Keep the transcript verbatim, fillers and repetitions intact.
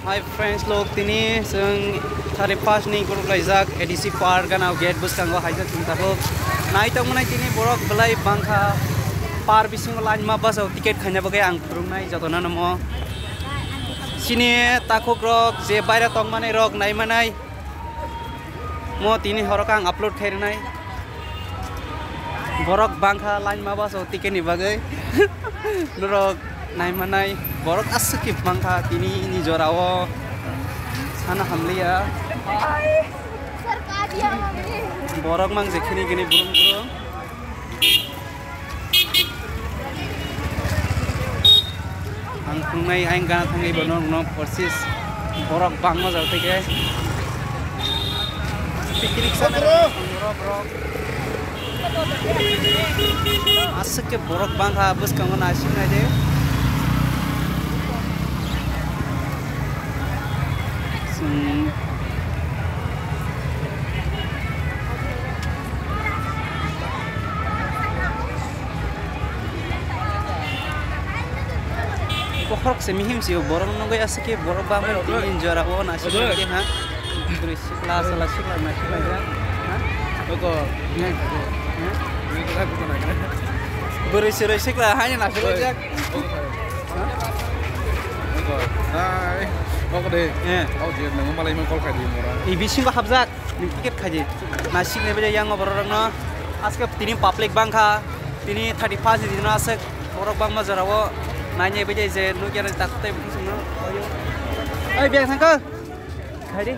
Hi friends, lok tini chwng thirty first ni group laijak A D C park gana gate bwskango haijak chwng tabuk. Nai tongmani tini borok belai bangkha, par bisingo line ma bwsao ticket khaina bagwi ang phwrwngnai jotono no mo. Chini takhuk rok je baira tongmani rok naimanai mo tini horok ang upload khairwnai. Borok bangkha line ma bwsao ticket ni bagwi. Norok naimanai borok aswk khe bangkha tini ni jorao sana hamliya. Borok mang je khini gini brum brum. Ang thungnai ayang gana thangwi bono no porsis borok bangma jao theke. Picnic sana borok borok. Aswk khe borok bangkha bwskango naising naide. Chwng Bokhorok se mihim se borok nugwi aswk khe borok bangwi tini jora o naisik khe ha. Bwrwi sikla sala sikla naisik laijak. Ha? Oko. Ne? Ne? Bwrwi sirwi sikla haino naisik laijak. Oko. Hai. Oko de. Eh. Oko je nang malai man call khai di mora. I bisingo hapjak. Ni ticket khaidi. Naisik ni bajai yang borok rokno. Aske tini public bangkha. Tini thirty first ni dino aswk borok bangma jorao. Naini bajai je nugya ni takhuk tei bukhuk songno. Oi, biang thangkho. Khaidi.